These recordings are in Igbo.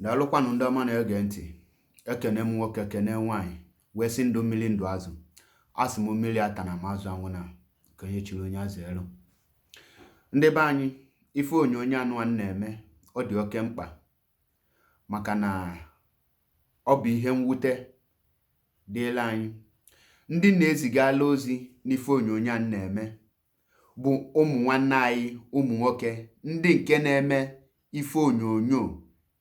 Daalụkwanụ ndị ọma na-ege ntị. Ekene m nwoke, kene nwaanyị, wee sị ndụ mmiri, ndụ azụ. Asị m mmiri ata na m azụ anwụ na nke onye chiri onye azụ elu. Ndị be anyị, ife onyonyo anụ a na-eme, ọ dị oke mkpa maka na ọ bụ ihe mwute dịịla anyị. Ndị na-ezigala ozi n'ife onyonyo a na-eme bụ ụmụ nwanne anyị, ụmụ nwoke ndị nke na-eme ife onyonyo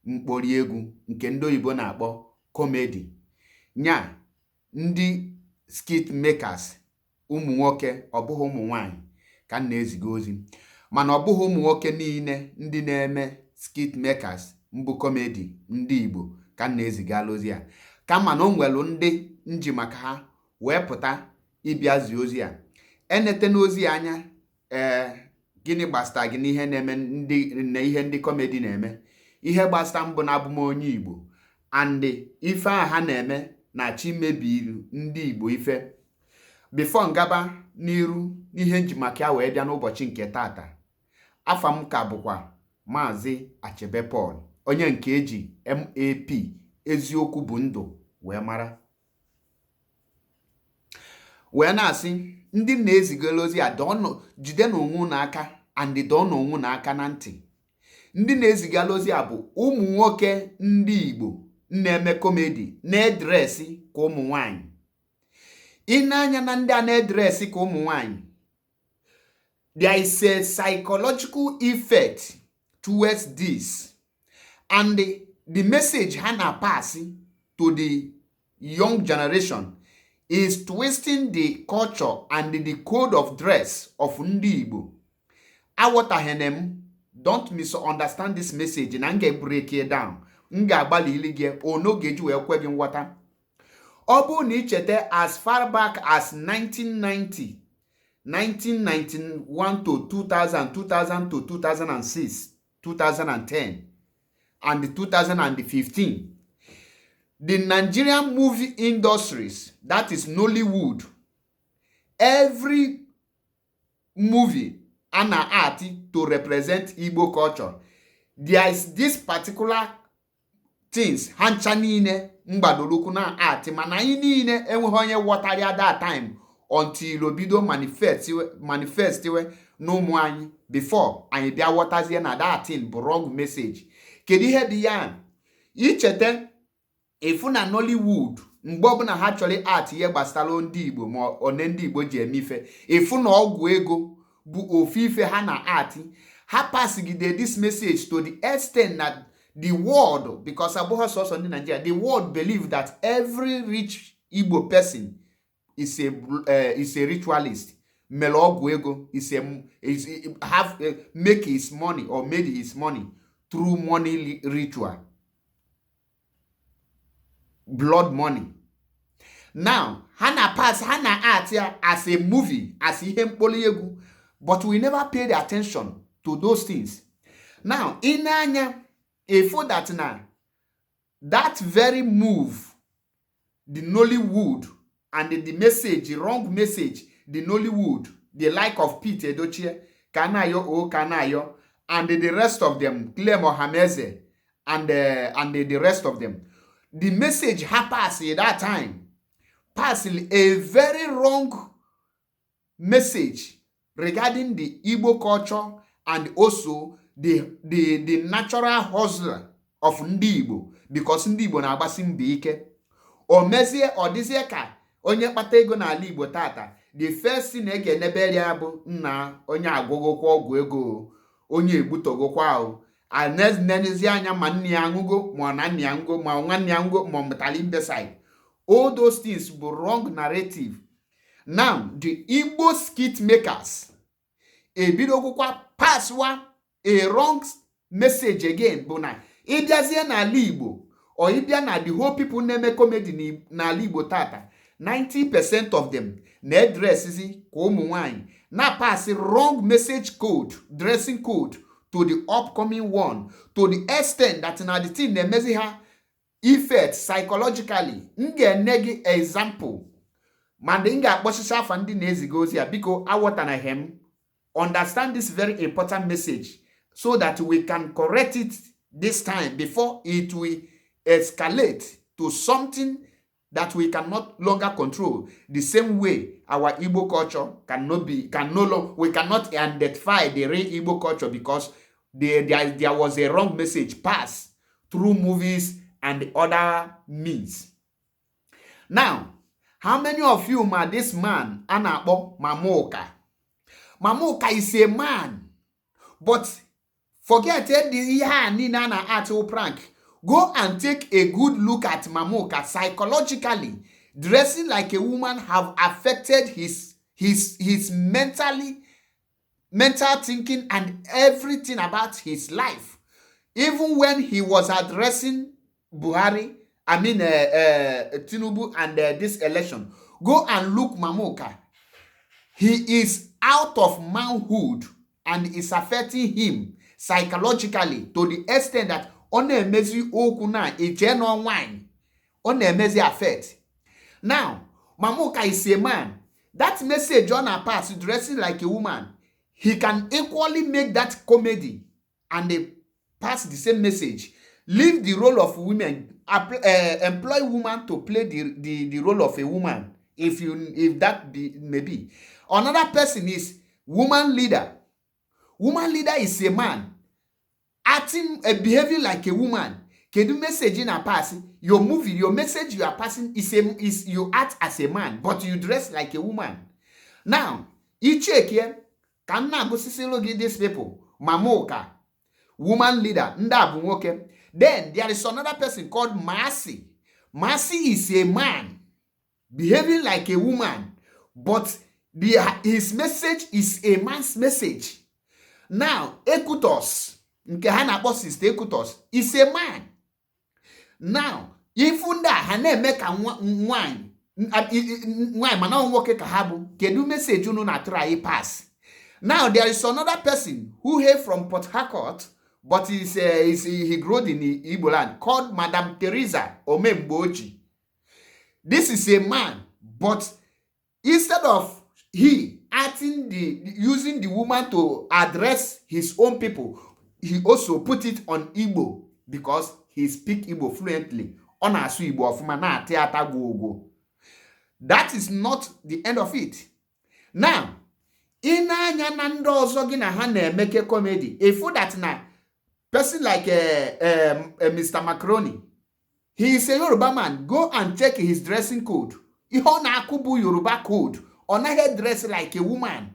mkpori egwu nke ndị oyibo na-akpọ comedy, nya ndị skit makers, ụmụ nwoke, ọ bụghị ụmụ nwanyị ka m na-eziga ozi. Mana ọ bụghị ụmụ nwoke niile ndị na-eme skit makers mbụ comedy ndị Igbo ka m na-ezigala ozi a, kama na o nwelu ndị nji maka ha wee pụta ịbịa zie ozi a. Enete n'ozi anya, ee, gịnị gbasara gị n'ihe na-eme ndị na ihe ndị comedy na-eme? Ihe gbasara mbụ na abụm onye Igbo, and ife a ha na-eme na chi mebiri ndị Igbo ife. Before ngaba n'iru n'ihe nji maka ya wee bịa n'ụbọchị nke tata, afa m ka bụkwa Maazị Achebe Paul, onye nke eji MAP eziokwu bụ ndụ wee mara, wee na-asị ndị na-ezigara ozi a, jide n'onwe unu aka and dọọ n'onwe unu aka na ntị. Ndị na-ezigara ozi a bụ ụmụ nwoke ndị Igbo na-eme comedy, na-e dress ka ụmụ nwanyị. Ị na-anya na ndị a na-e dress ka ụmụ nwanyị, there is a psychological effect towards this, and the message ha na-pass to the young generation is twisting the culture and the code of dress of ndị Igbo. Aghọtaghị m, don't misunderstand this message na m ga-break it down. M ga-agbalị ili gị ono ga-eji wee kwe gị nghọta. Ọ bụrụ na icheta, as far back as 1990, 1991 to 2000, 2000 to 2006, 2010 and 2015, the Nigerian movie industries, that is Nollywood, every movie a na-art to represent Igbo culture, there is this particular things ha ncha niile mgbadolokwu na art. Mana anyị niile enweghị onye ghọtara ya that time until o bido manifest we n'ụmụ anyị before anyị bịa ghọtazie na that thing bụ wrong message. Kedu ihe dị ya? Icheta ịfụ na Nollywood, mgbe ọbụla ha chọrọ art ihe gbasara ndị Igbo, ma one ndị Igbo ji eme ife, ịfụ na ọgwụ ego bụ ofu ife ha na art. Ha pasigide this message to the extent na the world, because abụghị sọsọ ndị Nigeria, the world believe that every rich Igbo person is a ritualist, mere ọgwụ ego, is a is have make his money or made his money through money ritual, blood money. Now ha na pass, ha na art ya as a movie, as ihe mkpoli egwu, but we never paid attention to those things. Now ị na-anya efo that na that very move, the Nollywood and the message, the wrong message, the Nollywood, the like of Pete Edochie, Kanayo O Kanayo and the rest of them, Clem Ohameze and the rest of them, the message ha pass at that time pass a very wrong message regarding the Igbo culture and also the natural hustler of ndị Igbo, because ndị Igbo na-agbasi mbọ ike. O mezie ọ dịzie ka onye kpata ego n'ala Igbo tata, the first thing e ga-enebere ya bụ nna onye agwụgokwa ọgwụ ego o, onye egbutogokwa o, anenezi anya ma nne ya aṅụgo, ma ọ na nne ya aṅụgo, ma nwanne ya aṅụgo, ma ọ mụtara imbecile. All those things bụ wrong narrative. Now the Igbo skit makers ebidogokwa passwa a wrong message again, bụ na ịbịazie n'ala Igbo or ịbịa na the whole people na-eme comedy n'ala Igbo tata, 90% of them na-e dressizi ka ụmụ nwanyị, na-pass wrong message code, dressing code to the upcoming one, to the extent that na the thing na-emezi ha effect psychologically. M ga-enye gị example, ma ndị m ga-akpọchicha afa ndị na-eziga ozi a, biko aghọtanaghị m. Understand this very important message so that we can correct it. this time before it will escalate to something that we cannot longer control. The same way our Igbo culture cannot be can no longer, we cannot identify the real Igbo culture because there was a wrong message passed through movies and other means. Now, how many of you ma this man a na-akpọ Mamuka? Mamuka is a man, but forget the ihe a niile a na-atụ prank. Go and take a good look at Mamuka psychologically. Dressing like a woman have affected his mental thinking and everything about his life. Even when he was addressing Buhari, I mean Tinubu and this election, go and look Mamuka. He is out of manhood and is affecting him psychologically to the extent that ọ na-emezi okwu na eche na nwanyị ọ na-emezi affect. Now, Mamuka is a man. That message ọ na-pass dressing like a woman, he can equally make that comedy and they pass the same message. Leave the role of women, employ woman to play the role of a woman, if that be maybe. Another person is woman leader. Woman leader is a man acting, behaving like a woman. Kedu message na pass? Your movie, your message you are passing is you act as a man, but you dress like a woman. Now, ichekie ka m na-agụsịsịlụ gị these people, Mamuka, woman leader, ndị a bụ nwoke. Then there is another person called Masi. Masi is a man behaving like a woman, but his message is a man's message. Now, Ekutos, nke ha na-akpọ Sister Ekutos, is a man. Now, ifu ndị a ha na-eme ka nwanyị nwanyị, mana ọ nwoke ka ha bụ. Kedu message unu na try pass? Now, there is another person who hail from Port Harcourt, but he grew in Igbo land, called Madam Teresa Omemgboji. This is a man, but instead of he acting the using the woman to address his own people, he also put it on Igbo because he speak Igbo fluently. Ọ na-asụ Igbo ọfụma na-atị ata gwogwo. That is not the end of it. Now, ị na-anya na ndị ọzọ gị na ha na-emeke comedy, ifu that na person like Mr. Macaroni, he is a Yoruba man. Go and check his dressing code. Ihe ọ na-akụ bụ Yoruba code. Ọ naghị dress like a woman.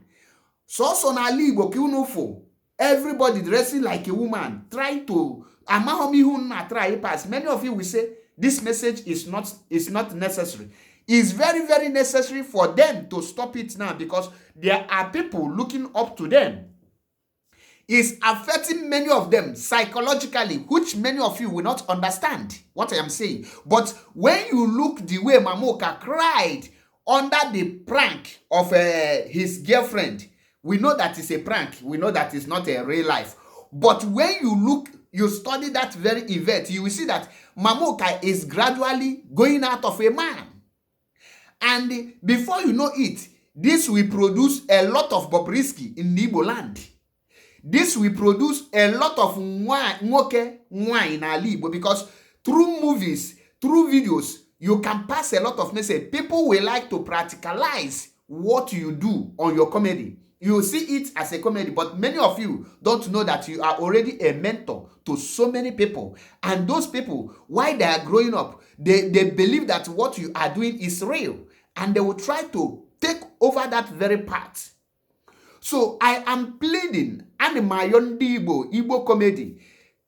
Sọsọ n'ala Igbo ka unu fụ everybody dressing like a woman, try to amaghọ m ihe unu na try pass. Many of you will say this message is not necessary. It's very, very necessary for them to stop it now because there are people looking up to them. Is affecting many of them psychologically, which many of you will not understand what I am saying. But when you look the way Mamoka cried under the prank of his girlfriend, we know that it's a prank. We know that it's not a real life. But when you look, you study that very event, you will see that Mamoka is gradually going out of a man. And before you know it, this will produce a lot of Bobrisky in Igbo land. This will produce a lot of nwoke nwanyị n'ala Igbo because through movies, through videos, you can pass a lot of message. People will like to practicalize what you do on your comedy. You see it as a comedy, but many of you don't know that you are already a mentor to so many people. And those people, while they are growing up, they believe that what you are doing is real. And they will try to take over that very part. So I am pleading, and my Igbo, Igbo comedy,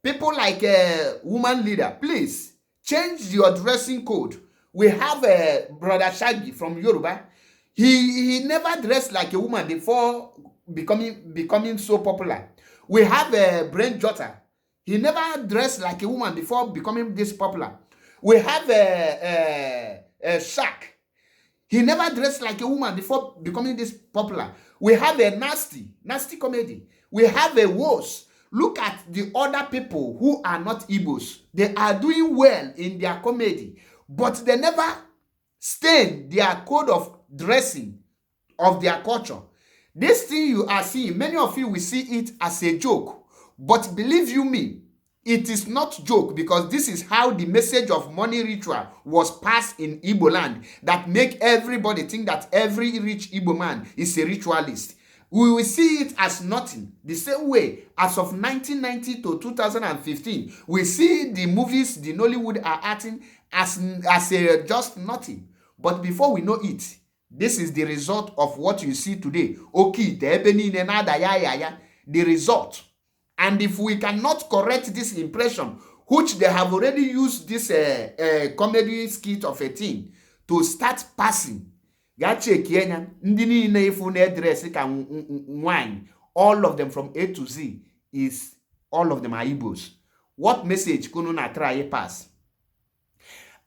people like a woman leader, please change your dressing code. We have a Brother Shaggy from Yoruba. He never dressed like a woman before becoming so popular. We have a Brain Jotter. He never dressed like a woman before becoming this popular. We have a Shark. He never dressed like a woman before becoming this popular. We have a nasty, nasty comedy. We have a worse. Look at the other people who are not Igbos. They are doing well in their comedy, but they never stain their code of dressing of their culture. This thing you are seeing, many of you will see it as a joke. But believe you me, It is not joke, because this is how the message of money ritual was passed in Igbo land that make everybody think that every rich Igbo man is a ritualist. We will see it as nothing. The same way as of 1990 to 2015, we see the movies the Nollywood are acting as a just nothing. But before we know it, this is the result of what you see today. Oke ite ebe niile na-ada ya ya ya. The result. And if we cannot correct this impression, which they have already used this comedy skit of a thing to start passing, gaa chekie anya ndị niile ifu na-edress ka nwanyị, all of them from A to Z is all of them are Igbos. What message kunu na try pass?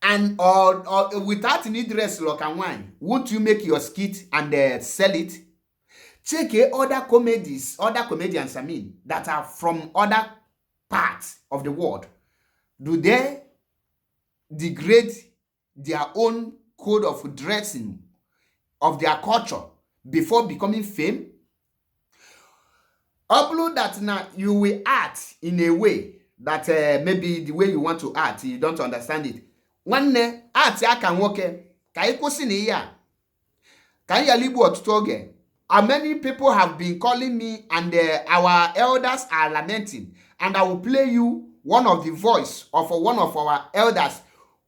And or without any dress like nwanyị, won't you make your skit and sell it? Check other comedies, other comedians, I mean, that are from other parts of the world. Do they degrade their own code of dressing of their culture before becoming fame? Ọ bụrụ that now you will act in a way that maybe the way you want to act, you don't understand it. Nwanne, act aka nwoke ka anyị kwụsị na ihe a ka anyị ghara igbu ọtụtụ oge. And many people have been calling me, and our elders are lamenting. And I will play you one of the voice of one of our elders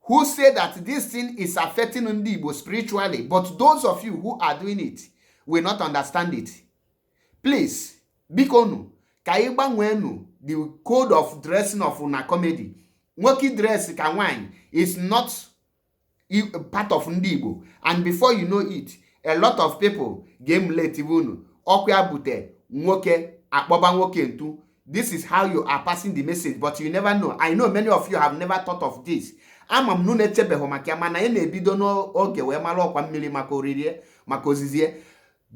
who say that this thing is affecting Ndị Igbo spiritually. But those of you who are doing it will not understand it. Please, bikonu, ka anyị gbanweenu the code of dressing of una comedy. Nwoke dress ka nwanyị is not part of Ndị Igbo. And before you know it, a lot of people ga-emulate unu. Ọkụ ya bute nwoke akpọba nwoke ntu. This is how you are passing the message, but you never know. I know many of you have never thought of this. Ama m na unu echebeghị maka ya, mana anyị na-ebido n'oge wee mara ọkwa mmiri maka oririe maka ozizie,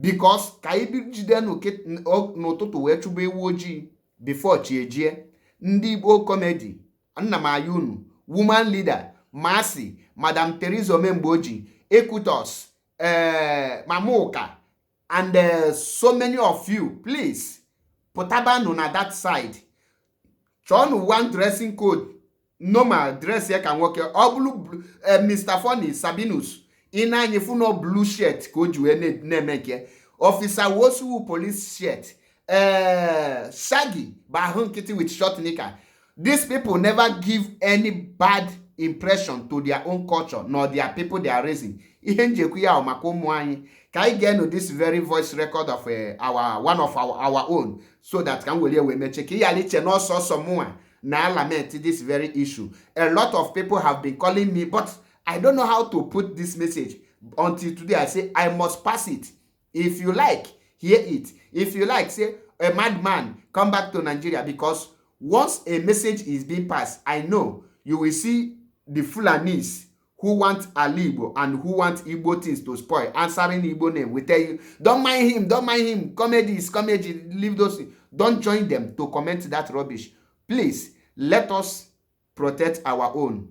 because ka anyị jide n'ụtụtụ wee chụba ewu ojii before chi ejie. Ndị Igbo comedy, nna m aya unu, woman leader Masi, Madam Theresa Omemgboji, Ekutos, Mamuka, and so many of you, please pụtabanụ na that side. Chọọnụ one dressing code, normal dress ya ka nwoke. Ọ bụrụ Mr. Funny Sabinus, ị na-anya fụ no blue shirt ka o ji wee na-eme nke officer wosuwu police shirt. Shaggy bụ ahụ nkịtị with short knicker. These people never give any bad impression to their own culture nor their people they are raising. Ihe njekwu ya maka ụmụ anyị ka anyị ga-enu this very voice record of our one of our own, so that ka m were wee mechie ka ị ghara iche n'ọsọ ọsọ mụnwa na lament this very issue. A lot of people have been calling me, but I don't know how to put this message until today. I say I must pass it. If you like, hear it. If you like, say a madman, come back to Nigeria, because once a message is being passed, I know you will see the Fulanis who want Ali Igbo and who want Igbo things to spoil, answering Igbo name, will tell you, "Don't mind him, don't mind him. Comedy is comedy. Leave those." Don't join them to comment that rubbish. Please, let us protect our own.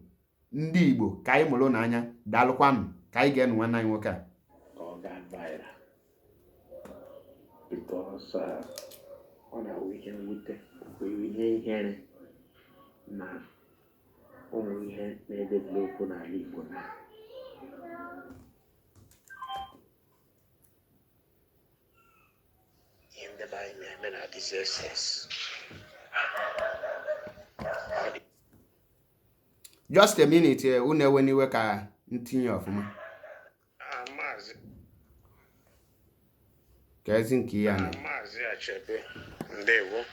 Ndị Igbo, ka anyị mụrụ n'anya. Daalụkwanụ. Ka anyị ga-enu nwanne anyị nwoke a. Ka ọ gaa viral, because ọ na-awụ ihe mwute, bụ ihe ihere na ụmụ ihe na-edevelop n'ala Igbo na ihe ndị be anyị na-eme na-adịzi ss. Ọ dị Just a minute, unu ewe n'iwe ka ntinye ọfụma. Ah, Maazị Ka ezi nke ya na Maazị Achebe, ndewo.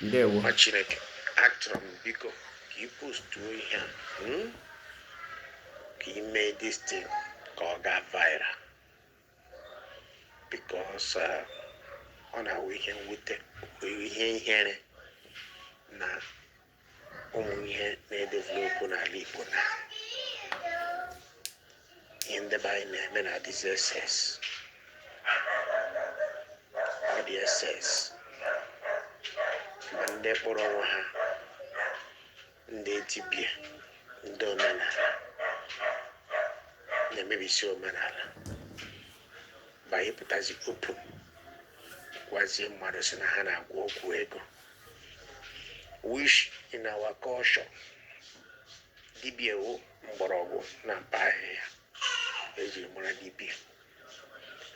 Ndewo. Nwa Chineke, achọrọ m biko ka ị postuo ihe a, Ka ị mee this thing ka ọ gaa viral, because ọ na-awụ ihe mwute, bụ ihe ihere na ụmụ ihe na-edevelop n'ala Igbo na ihe ndị be anyị na-eme na-adịzi ss. Ọ dị ss ma ndị kpọrọ onwe ha ndị dibịa, ndị omenala na-emebisi omenala ma ịpụtazi open gwazie mmadụ sị na ha na-agwọ ọgwụ ego. Which in our culture, dibịa wụ mgbọrọgwụ na mkpa ahịhịa ejiri mara dibịa.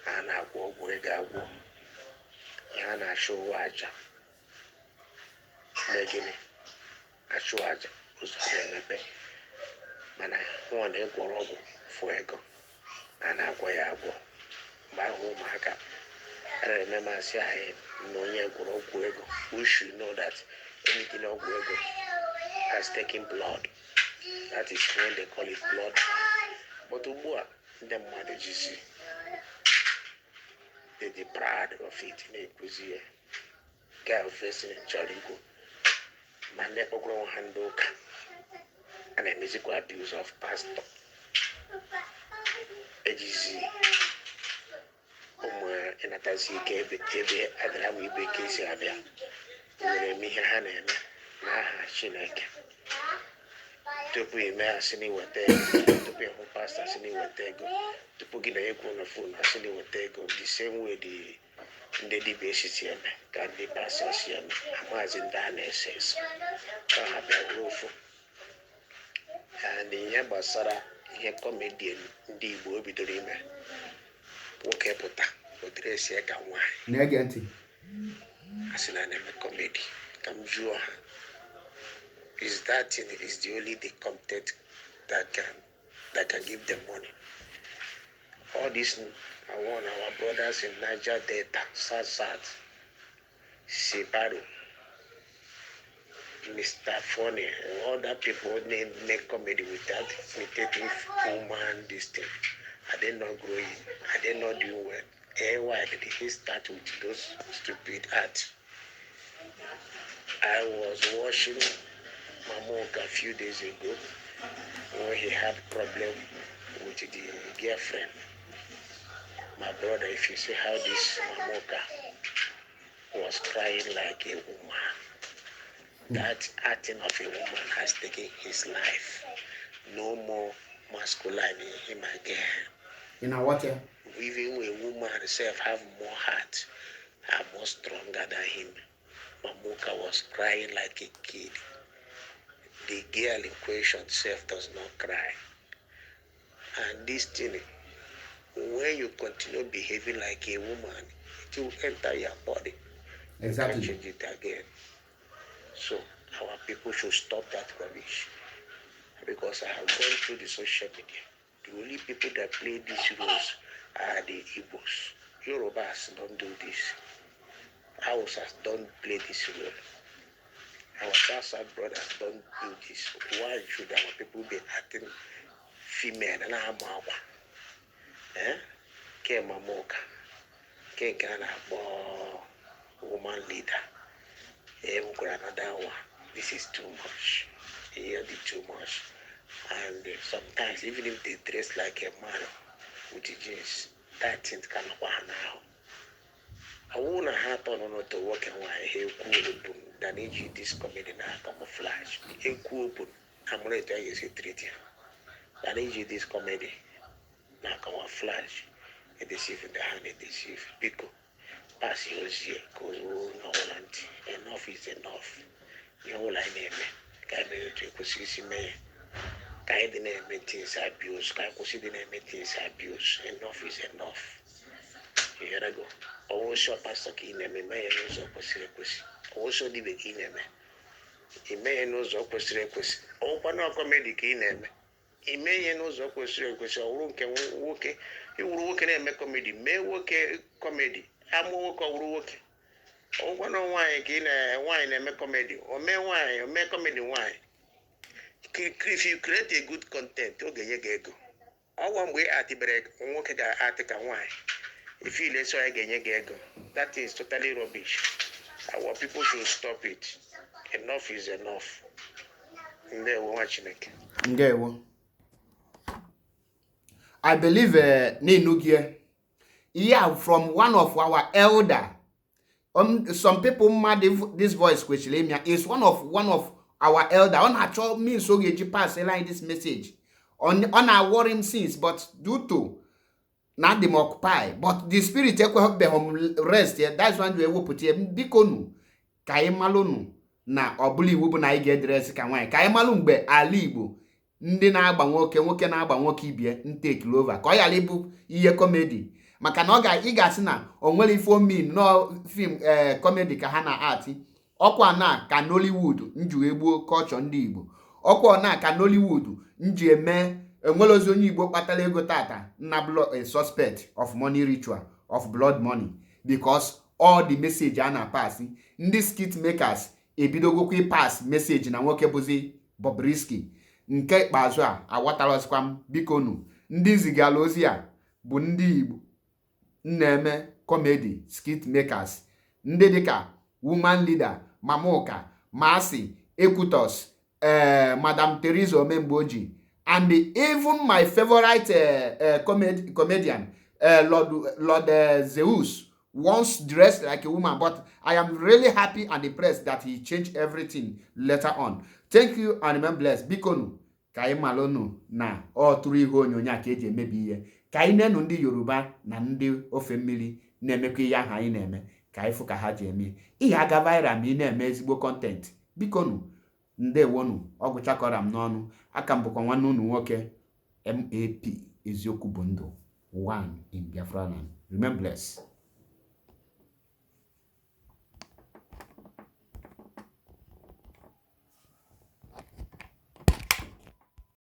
A na-agwọ ọgwụ ego, agwọ ihe a na-achụ ụwa aja. Mee gịnị? Achụ aja, ụzọ na-emepe. Mana hụ na ịgwọrọ ọgwụ fụ ego, a na-agwọ ya agwọ. Mgbe ahụ ụmụaka a na-eme masị anyị na onye gwọrọ ọgwụ ego. We should know that anything ọgwụ ego has taken blood. That is when they call it blood. But ugbu a, ndị mmadụ jizi they dey proud of it, na-ekwuzi ya. Nke a ofesi chọrọ ikwu, ma ndị kpọkwara onwe ha ndị ụka a na-emezikwa abuse of pastor, ejizi ụmụ ịnatazi ike ebe ebe adara m ibe ka esi abịa nwere eme ihe ha na-eme n'aha Chineke. Tupu ime, asị na iweta ego. Tupu ịhụ pastọ, asị na iweta ego. Tupu gị na ekwu na phone, asị na iweta ego. The same way the ndị dibịa esisi eme ka ndị pastọ si eme. Amazi ndị a na-ese ese ka ha bịa wuru ofu. And ihe gbasara ihe comedian ndị Igbo bidoro ime, nwoke pụta o dress ka nwaanyị, Na-ege ntị. Asị na na-eme comedy. Ka m jụọ ha, is that thing is the only the content that can give them money? All this, I want our brothers in Niger Delta, South South, Sibaro, Mr. Funny, and other people who make comedy without imitating woman, this thing. Are they not growing? Are they not doing well? Why did he start with those stupid acts? I was watching Mamoka a few days ago when he had problem with the girlfriend. My brother, if you see how this Mamoka was crying like a woman, that acting of a woman has taken his life. No more masculine in him again. Ị na-aghọta ya? Even a woman herself have more heart, are more stronger than him. Mamuka was crying like a kid. The girl in question self does not cry. And this thing, when you continue behaving like a woman, it will enter your body. You can't change it again. So our people should stop that rubbish. Because I have gone through the social media. The only people that play these roles are the Igbos. Yorubas don't do this. Hausas don't play this role. Our South South brothers don't do this. Why should our people be acting female na ama akwa? Eh? Ke Mamoka. Ke nke a na-akpọ woman leader. Eh, nwekwara another one. This is too much. Yeah, dị too much. And sometimes, even if they dress like a man with the jeans, that thing can nọkwa ha n'ahụ. Ọ bụrụ na ha atọ nọ n'otu nwoke nwaanyị, ha ekwu open than iji this comedy na camouflage. Ekwu open, amụrụ etu a ga-esi treat ha than iji this comedy na camouflage edeceive ndị ha na-edeceive. Biko, pass ozi ka o ruo onye ọbụla ntị. Enough is enough. Ihe ọbụla anyị na-eme, ka anyị mere otu ekwesịrị isi mee ya, ka anyị dị na-eme things abuse, ka anyị kwụsị dị na-eme things abuse. Enough is enough. Ịghọtago? Ọwụ sọ pastọ ka ị na-eme, mee ya n'ụzọ kwesịrị ekwesị. Ọwụ sọ dibịa ka ị na-eme, ime ya n'ụzọ kwesịrị ekwesị. Ọwụkwa na comedy ka ị na-eme, ime ihe n'ụzọ kwesịrị ekwesị. Ọ wụrụ nke nwoke, iwuru nwoke na-eme comedy, mee nwoke comedy, amụọ nwoke, ọ wụrụ nwoke. Ọwụkwa na nwaanyị ka ị na nwaanyị na-eme comedy, o mee nwaanyị, o mee comedy nwaanyị. If you create a good content, ọ ga-enye gị ego. Ọgwa mgbe ị atịbere nwoke ga-atị ka nwaanyị, if you so ya ga-enye gị ego. That is totally rubbish. Our people should stop it. Enough is enough. Ndewo, nwa Chineke. Ndewo. I believe n'Enugie. Yeah, from one of our elder. Some people mad if this voice kwesịrị ime ya is one of our elder. Ọ na-achọ means ọ ga-eji pass line this message. Ọ na-worry him since, but due to na dị m occupy, but the spirit ekwebeghị m rest ya. That's why we ewepụta ya. Biko nu, ka anyị malụnụ. Na ọ bụla iwu bụ na anyị ga-edress ka nwaanyị, ka anyị malụ mgbe ala Igbo ndị na-agba nwoke, nwoke na-agba nwoke ibie ntake over, ka ọ ghara ịbụ ihe comedy, maka na ọ ga ị ga-asị na o nwere ife omin nọ film ee comedy ka ha na-ati. Ọkwa na ka Nollywood nju egbuo culture ndị Igbo. Ọkwa na ka Nollywood nji eme enwere ozi onye Igbo kpatara ego tata na a suspect of money ritual, of blood money, because all the message a na-pass, ndị skit makers ebidogokwa pass message na nwoke bụzi Bobrisky. Nke ikpeazụ a aghọtarọzikwa m. Biko nu, ndị zigara ozi a bụ ndị Igbo na-eme comedy skit makers, ndị dịka woman leader Mamuka Masi Ekutos, Madam Teresa Omemgboji, and even my favorite comedian, Lord Zeus, once dressed like a woman, but I am really happy and impressed that he changed everything later on. Thank you and remain blessed. Bikonu, ka anyị malụnụ na ọ tụrụ ihe onyonyo a ka eji emebi ihe, ka anyị nenu ndị Yoruba na ndị ofe mmiri na-emekwa ihe ahụ anyị na-eme, ka anyị fụ ka ha ji eme ihe aga viral ma ị na-eme ezigbo content. Bikonu, ndewonu. Ọgwụchakọrọ m n'ọnụ aka m bụkwa nwanne unu nwoke, MAP, eziokwu bụ ndụ, one in Biafra land. Remain blessed.